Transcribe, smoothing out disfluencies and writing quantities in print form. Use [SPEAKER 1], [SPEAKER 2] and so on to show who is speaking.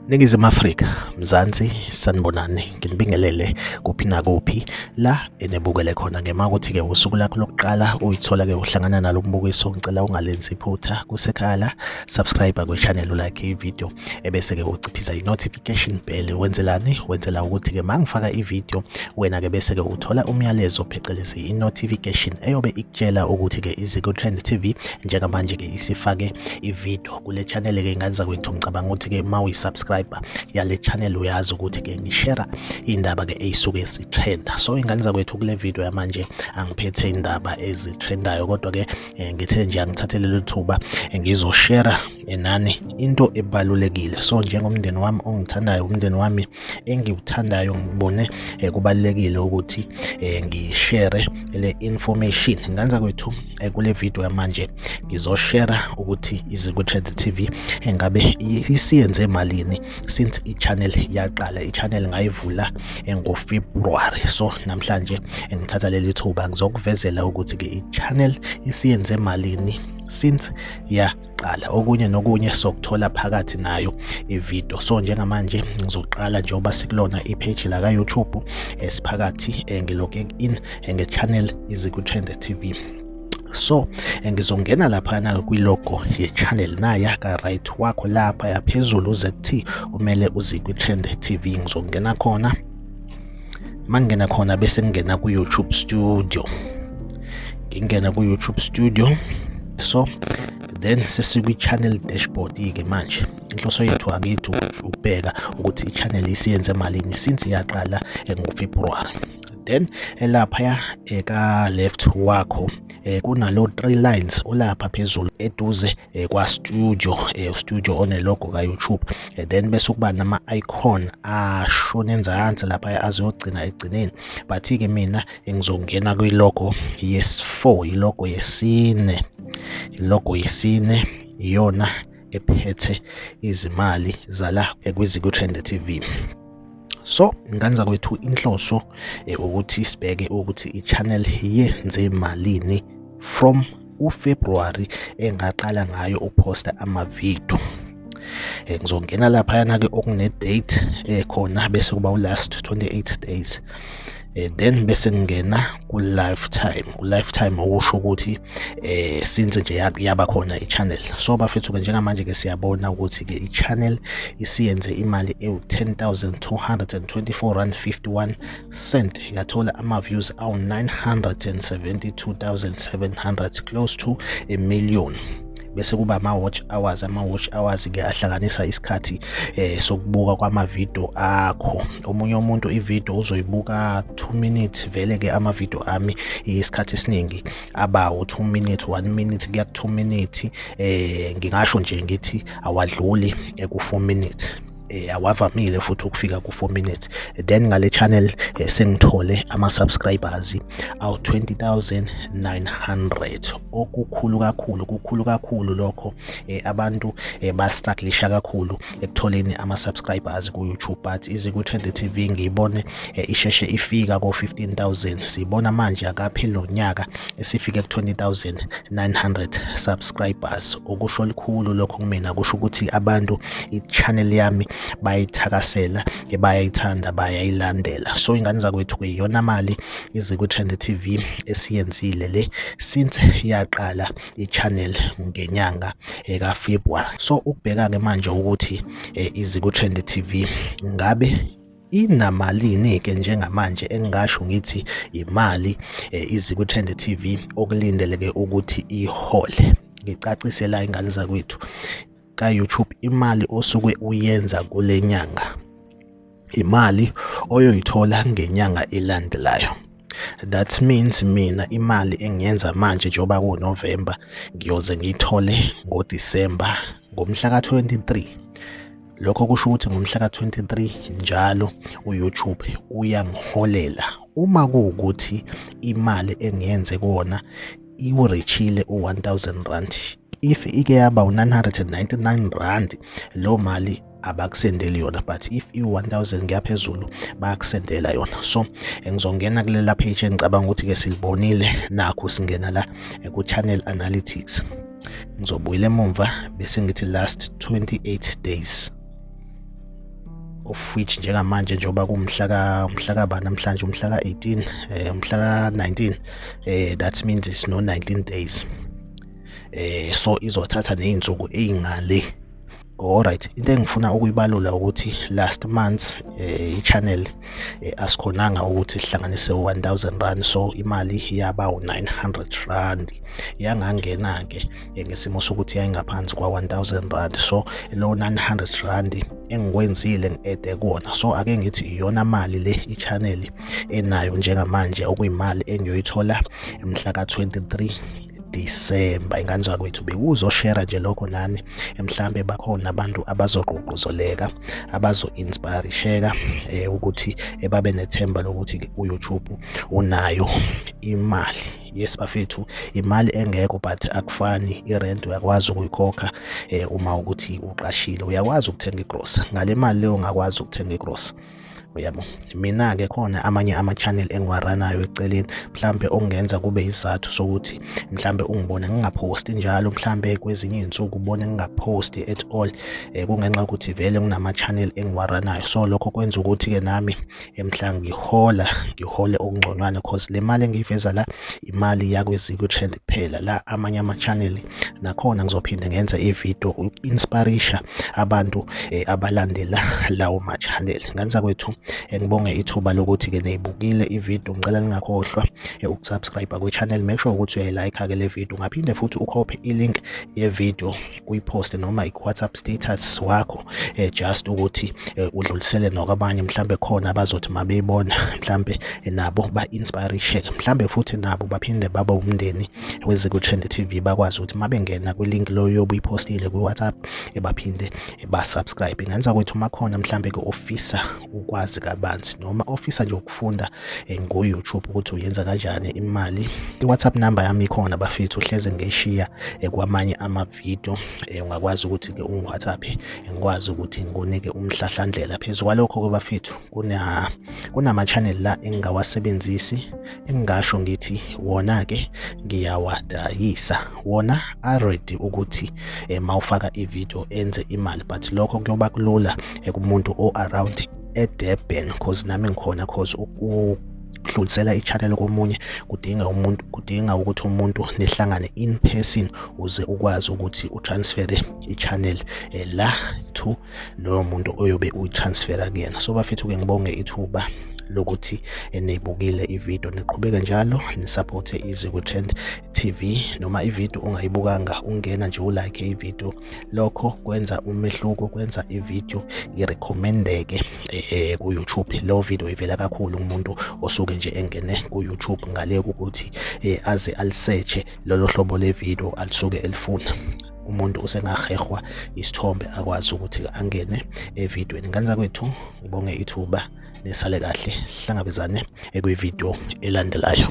[SPEAKER 1] Ningizimu Afrika, Mzansi, sanibonani, nginibingelele kuphi nakuphi la enibukele khona. Ngema ukuthi-ke usuku lakho lokuqala uyithola-ke uhlangana nalo mbukiso, ngicela ungalenzi iphutha kusekhaya la, subscribe kwi-channel, ulike i-video, ebese-ke uciphisa i-notification bell. Wenzelani? Wenzela ukuthi-ke ma ngifaka i-video wena-ke bese-ke uthola umyalezo, phecelezi i-notification eyobe ikutshela ukuthi-ke iZiko Trend TV njengamanje-ke isifake i-video kule channel-ke. Ingane zakwethu, ngicabanga ukuthi-ke uma uyi-subscriber yale channel uyazi ukuthi-ke ngishera iy'ndaba-ke ey'suke zitrenda. So ingane zakwethu, kule video yamanje angiphethe indaba ezitrendayo, kodwa-ke ngithe nje angithathe lelo thuba ngizoshera nani into ebalulekile. So njengomndeni wami ongithandayo, umndeni wami engiwuthandayo, ngibone kubalulekile ukuthi ngishere le information. Ngane zakwethu, kule video yamanje ngizoshera ukuthi iZiko Trend TV engabe isiyenze malini since i-channel yaqala. I-channel ngayivula ngoFebruary, so namhlanje ngithatha leli thuba ngizokuvezela ukuthi-ke i-channel isiyenze malini since yaqala. Okunye nokunye sokuthola phakathi nayo ivideo. So njengamanje ngizoqala, njengoba sikulona i-page la ka-YouTube esiphakathi, ngiloge in nge-channel iZiko Trend TV. So ngizongena laphana kwi-logo ye-channel naya ka-right wakho lapha yaphezulu, uZT umele uZikwi Trend TV. Ngizongena khona. Mangena khona bese ngingena ku-YouTube Studio, ngingena ku-YouTube Studio. So then sesikwi-channel dashboard-ke manje. Inhloso yethu angithi ukubheka ukuthi i-channel isiyenze malini since yaqala ngoFebruary. Then laphaya eka left wakho kunalo three lines olapha phezulu eduze kwa studio, studio one logo ka YouTube, then bese kuba nama icon ashona enzansi lapha azogcina egcineni. But ke mina ngizongena kwi logo yes4, ilogo yesine. Ilogo yesine iyona ephethe izimali zala kwiZiko Trend TV. So ngane zakwethu, inhloso ukuthi sibheke ukuthi i-channel yenze malini from uFebruary engaqala ngayo ukuposta ama-video. Ngizongena laphayana ke okune date ekhona, bese kuba u-last 28 days, then bese ngingena ku lifetime. Ku lifetime okusho ukuthi since nje yaba khona i-channel. So bafethu ke, njengamanje ke siyabona ukuthi ke i-channel isiyenze imali ewu 10,224 rand 51 cent, yathola ama views awu 972,700, close to a million. Bese kuba ama-watch hours. Ama-watch hours ke ahlanganisa isikhathi sokubuka kwama-video akho. Omunye umuntu i-video uzoyibuka 2 minutes. Vele ke ama-video ami isikhathi esiningi aba u2 minute, 1 minute kuya ku 2 minute. Ngingasho nje ngithi awadluli ku 4 minutes, awavamile futhi ukufika ku 4 minutes. Then ngale channel sengithole ama subscribers awu 20,900, okukhulu kakhulu, kukhulu kakhulu lokho. Abantu ba-strugglisha kakhulu ekutholeni ama subscribers ku YouTube, but iZiko Trend TV ngiyibone isheshe ifika ko 15,000. Sibona manje akapheli lo nyaka esifike ku 20,900 subscribers, okusho likhulu lokho kumina. Kusho ukuthi abantu i-channel yami bayithakasela, bayayithanda, bayayilandela. So ingane zakwethu, kuyiyona mali iZiko Trend TV esiyenzile le since yaqala i-channel ngenyanga eka-February. So ukubheka-ke manje ukuthi iZiko Trend TV ngabe inamalini-ke njengamanje, engingasho ngithi imali iZiko Trend TV okulindeleke ukuthi ihole. Ngicacise la, ingane zakwethu, ka-YouTube imali osuke uyenza kule nyanga imali oyoyithola ngenyanga elandelayo. That means mina imali engiyenza manje, njengoba kuNovember, ngiyoze ngiyithole ngoDisemba ngomhla ka-23. Lokho kusho ukuthi ngomhla ka-23 njalo uYouTube uyangiholela uma kuwukuthi imali engiyenze kuwona iwu-reachile u-1000 rand. If ike yaba u-999 rand, lo mali abakusendeli yona, but if i-1000 kuyaphezulu bayakusendela yona. So ngizongena kulela page engicabanga ukuthi-ke silibonile. Nakho singena la ku-channel analytics. Ngizobuyela emumva bese ngithi last 28 days. Of which njengamanje njengoba kumhla umhla kaba namhlanje, umhla ka-18, umhla ka-19, that means it's no 19 days. So izothatha ney'nsuku ey'ngale. Alright, into engifuna ukuyibalula ukuthi last month i-channel asikhonanga ukuthi sihlanganise R1000, so imali yaba u-R900. Yangangena-ke ngesimo sokuthi yayingaphansi kwa-R1000, so lo R900 engikwenzile ngi-ede kuwona. So ake ngithi iyona mali le i-channel enayo njengamanje, okuyimali engiyoyithola mhla ka-23 December. Ingane zakwethu, bekuzoshare nje lokho nani, mhlambe bakhona abantu abazogqugquzeleka, abazo-inspirisheka ukuthi babe nethemba lokuthi u-YouTube unayo imali. Yes bafethu, imali engekho, but akufani. I-rent uyakwazi ukuyikhokha uma ukuthi uqashile, uyakwazi ukuthenga igrosa ngale mali leyo, ungakwazi ukuthenga igrosa, uyabo. Mina-ke khona amanye ama-channel engiwaranayo eceleni, mhlambe okungenza kube isizathu sokuthi mhlambe ungibone ngingaphosti njalo, mhlambe kwezinye iy'nsuku ubone ngingaphosti at all, kungenxa yokuthi vele kunama-channel engiwaranayo. So lokho kwenza ukuthi-ke nami mhla ngihola, ngihole okungconywana, 'cause le mali engiyiveza la imali yakwiZiko Trend kuphela. La amanye ama-channel nakhona ngizophinde ngenze ividiyo uku-inspirisha abantu abalandela lawo ma-channel. Ngane zakwethu, ngibonge ithuba lokuthi-ke niyibukile ividiyo. Ngicela ningakhohlwa ukusubscribe kwi-channel. Make sure ukuthi uyayilike-ke le video. Ungaphinde futhi ukhophe i-link ye-video, uyiphoste noma i-WhatsApp status wakho, just ukuthi udlulisele nakwabanye, mhlambe khona abazothi mabeyibona, mhlambe nabo ba-inspirisheke, mhlambe futhi nabo baphinde babe umndeni weZiko Trend TV, bakwazi ukuthi mabengena kwi-link loyo yobe uyiphostile kwi-WhatsApp, baphinde ba-subscribe. Ingane zakwethu, makhona mhlambe-ke ofisa ukwazi kabanzi noma ofisa nje ukufunda ngo-YouTube ukuthi uyenza kanjani imali, i-WhatsApp number yami ikhona bafethu, hleze ngiyishiya kwamanye amavidiyo. Ungakwazi ukuthi-ke ungi-WhatsApp, ngikwazi ukuthi ngikunike umhlahlandlela. Phezu kwalokho-ke bafethu, kunama-channel la engingawasebenzisi, engingasho ngithi wona-ke ngiyawadayisa. Wona a-ready ukuthi mawufaka ividiyo enze imali, but lokho kuyoba kulula kumuntu o-around eDurban, 'cause nami ngikhona, 'cause ukudlulisela i-channel komunye kudinga umuntu, kudinga ukuthi umuntu nihlangane in person uze ukwazi ukuthi utransfere i-channel la to loyo muntu oyobe uyitransfera kuyena. So bafethu-ke, ngibonge ithuba lokuthi niyibukile ividiyo. Niqhubeke njalo nisupporte iZiko Trend TV. Noma ividiyo ungayibukanga, ungena nje ulike ividiyo, lokho kwenza umehluko, kwenza ividiyo irecommendeke ku-YouTube. Leyo video ivela kakhulu kumuntu osuke nje engene ku-YouTube, ngale kokuthi aze alisearche lolo hlobo le-video alisuke elifuna. Umuntu usengahehwa isithombe, akwazi ukuthi angene evidweni. Ngane zakwethu, ngibonge ithuba, nisale kahle, hlangabezane kwividiyo elandelayo.